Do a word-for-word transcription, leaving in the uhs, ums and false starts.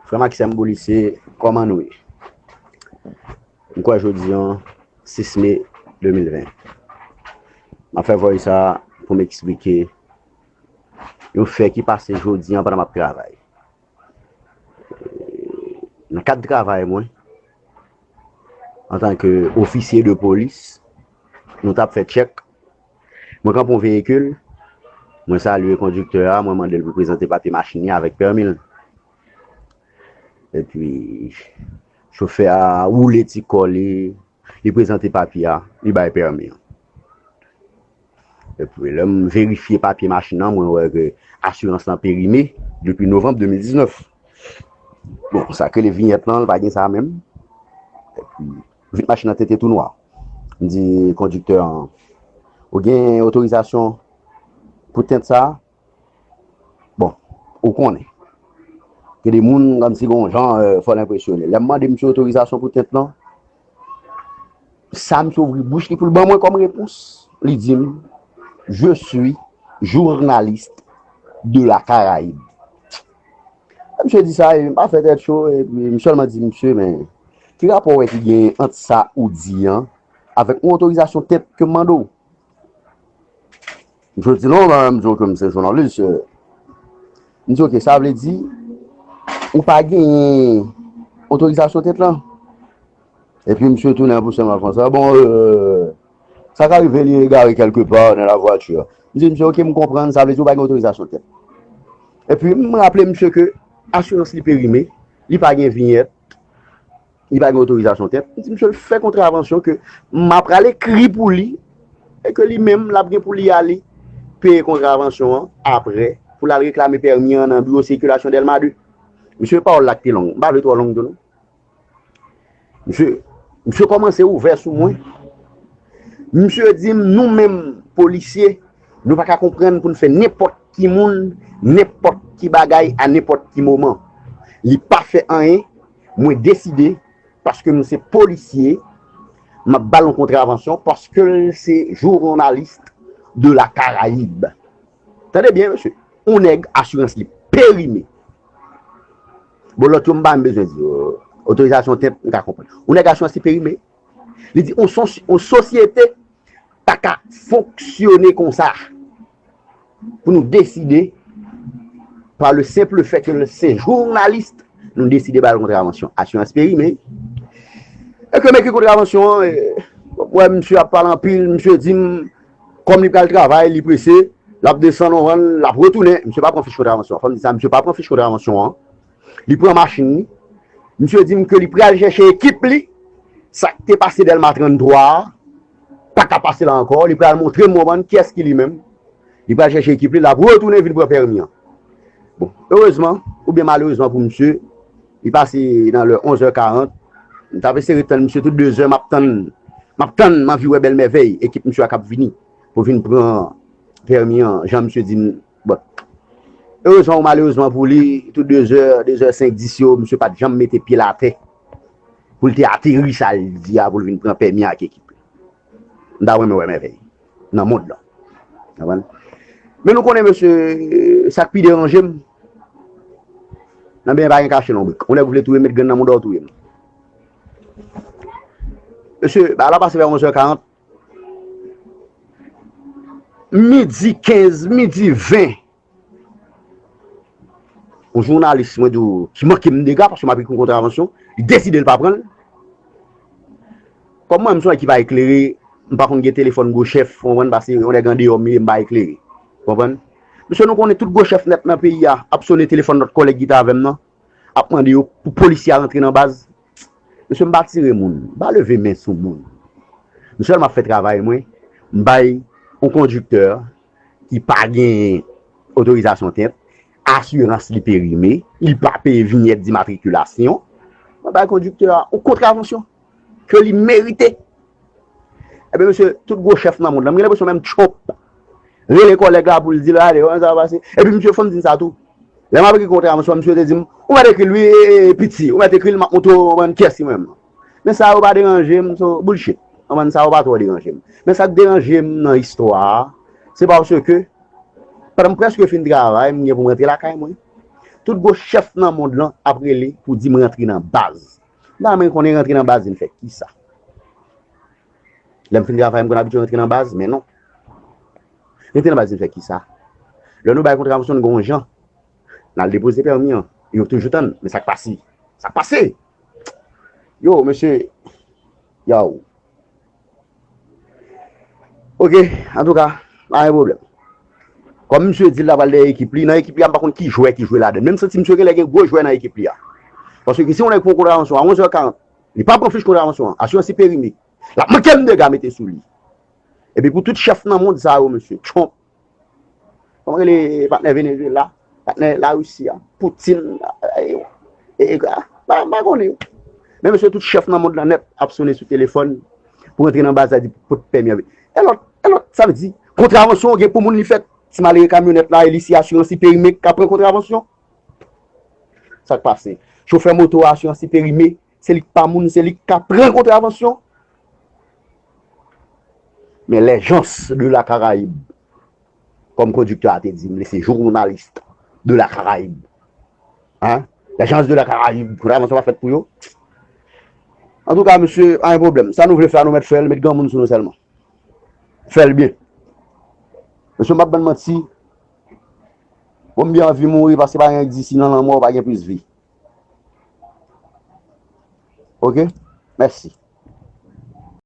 Frè m ak sè m polisye, kòman nou ye? M kwè jodi an, sis me de mil ven. M ap fè voice sa pou m eksplike yon fè ki pase jodi an pandan m ap travay. Nan kad travay mwen, antanke ofisye de polis, nou t ap fè tchèk. Mwen kanpe yon veyikil, mwen salye kondiktè a, mwen mande l pou prezante papye machin li avèk pèmi l. Epi, chofè a woule ti kò li, li prezante papye a, li bay pèmi an. Epi, lè m verifye papye machin nan, mwen wè ke asirans lan perime depi novanm de mil diznèf. Bon, sa k rele vinyèt lan, li pa gen sa menm. Epi, vit machin nan tete tou nwa. M di kondiktè an, "Ou gen otorizasyon pou tent sa a?" Bon, ou konnen. Gen de moun, kòmsi gen yon jan, euh, fò l enpresyone. Lè m mande misye otorizasyon pou tent lan, sa misye ouvri bouch li pou l ban mwen kòm repons, li di m, "Je suis journaliste de la Caraïbe." Misye di sa, e m pa fè tèt cho, epi m sèlman di misye, "Men, ki rapò w wè ki gen ant sa ou di an avèk yon otorizasyon tent ke m mande w?" Misye di, "Non, men, m di w ke m se jounalis." M di, "Ok, sa vle di ou pa genyen otorizasyon tent lan?" Epi misye tounen pou sèlman konsa, "Bon, euh, sa ka rive li egare kèlkepa nan lavwati." M di misye, "Ok, m konprann, sa vle di ou pa gen otorizasyon tent." Epi m raple misye ke asirans li perime, li pa gen vinyèt, li pa gen otorizasyon tent. M di misye l fè kontravansyon ke m a pral ekri pou li e ke li menm l ap gen pou li ale peye kontravansyon an apre pou l al reklame pèmi an nan biwo sikilasyon Dèlma de. Misye, pawòl la k te long, m pa vle twò long tou non. Misye, misye kòmanse ouvè sou mwen. Misye di m, "Nou menm, polisye, nou pa ka konprann pou n fè nenpòt ki moun, nenpòt ki bagay, a nenpòt ki moman." Li pa fè anyen, mwen deside, paske m se polisye, m ap ba l yon kontravansyon, paske l se journaliste de la Caraïbe. Tande byen, mesye. Yon nèg asirans li perime. Bon, lòt yo, m pa menm bezwen di yo. Otorizasyon tent, m ka konprann. Yon nèg asirans li perime. Li di, yon, sos- yon sosyete pa ka fonksyone konsa. Pou nou deside, pa le senp fè ke l se jounalis, nou deside ba l kontravansyon. Asirans perime. E ke m ekri kontravansyon an, e, wè, misye ap pale anpil, misye di m, kòm li pral travay, li prese, l ap desann yon vann, l ap retounen. Misye pa pran fich kontravansyon an. Fò m di sa, misye pa pran fich kontravansyon an. Li pran machin li. Misye di m ke li pral chèche ekip li. Sa k te pase Dèlma tranntwa a, pa ka pase la ankò. Li pral montre m, w konprann, kiyès ki li menm. Li pral chèche ekip li, l ap retounen vin pran pèmi an. Bon, erezman, oubyen malerezman pou misye, li pase nan lè onz è karant. M t ap eseye tann misye tout de zè, m ap tann, m ap tann, m anvi wè bèl mèvèy, ekip misye a k ap vini pou vin pran pèmi an, jan misye di m. Bon. Erezman ou malerezman pou li, tout de zè, de zè senk, dis yo, misye pa t janm mete pye l atè. Pou l te ateri sa l di a, pou l vin pran pèmi ak ekip li. M ta renmen wè mèvèy nan mond lan. Konprann? Men nou konnen, mesye, sa k pi deranje m, nan byen pa gen kache lonbrik. Yon nèg ou vle touye m, met grenn nan mouda w touye m. Mesye, bagay la pase vè onz è karant. Midi kenz, midi ven. Yon jounalis, mwen di w, ki manke m dega, paske m ap ekri yon kontravansyon, li deside l pa pran l. Kòm mwen, m se yon nèg ki pa eklere, m pa konn gen telefòn gwo chèf, w konprann, paske yon nèg andeyò m ye, m pa eklere. W konprann? Mesye, nou konnen tout gwo chèf nèt nan peyi a ap sone telefòn lòt kòlèg ki te avè m nan, ap mande yo pou polisye a rantre nan baz. Mesye, m pa tire moun, m pa leve men sou moun. M sèlman ap fè travay mwen, m bay yon kondiktè ki pa gen otorizasyon tent, asirans li perime, li pa peye vinyèt dimatrikilasyon. Mwen bay kondiktè a yon kontravansyon ke li merite. Ebyen, mesye, tout gwo chèf nan mond lan, m gen lenpresyon menm Trump rele kòlèg la pou l di l, "Gade, wè sa pase." Epi misye, fò m di n sa tou. Lè m ap ekri kontra a, misye, misye te di m, "Ou mèt ekri l wi, e, e, piti, ou mèt ekri l, m ap montre w, w konprann, kiyès li menm." Men sa yo pa deranje m, so, bullshit. Konprann, sa yo pa twò deranje m. Men sa k deranje m nan istwa a, se paske, pandan m prèske fin travay, m gen pou m rantre lakay mwen. Tout gwo chèf nan mond lan ap rele pou di m rantre nan baz. M ta renmen konnen rantre nan baz vin fè kisa. Lè m fin travay, m konn abitye rantre nan baz, men non. Rantre nan baz vin fè kisa? Lè nou bay kontravansyon, n gon jan. N al depoze pèmi an. Yo toujou tann. Men sa k pase? Sa k pase? Yo, mesye. Yo. Ok, antouka, pa gen pwoblèm. Kòm misye di l la pral dèyè ekip li, nan ekip li a, m pa konn ki jwè ki jwe ladan l. Men m santi misye genlè gen gwo jwè nan ekip li a. Paske si yon nèg pran kontravansyon a onz è karant, li pa pran fich kontravansyon an, asirans li perime, l ap manke m dega mete sou li. Epi pou tout chèf nan mond sa yo, mesye, Trump, kòman rele patnè Venezuela, patnè Larisi a, Putin, e, e, e, pa, pa konnen. Men mesye, tout chèf nan mond lan nèt ap sonnen sou telefòn pou rantre nan baz la, di pot pèmi an. E lòt, e lòt, sa vle di, kontravansyon gen pou moun li fèt. Ti malere kamyonèt la, e li si asirans li perime k ap pran kontravansyon. Sa k pase? Chofè moto a, asirans li perime, se li k pa moun, se li k ka pran kontravansyon. Men les gens de la Caraïbe, kòm kondiktè a te di m, li se jounalis de la Caraïbe. Hein? Les gens de la Caraïbe, kontravansyon pa fèt pou yo. Antouka, mesye, pa gen pwoblèm. Sa nou vle fè a, nou mèt fè l, met granmoun sou nou sèlman. Fè l byen. Mesye, m p ap bann manti. Bon, m byen anvi mouri paske pa gen isi nan lanmò, pa gen plis vi. Ok? Mèsi.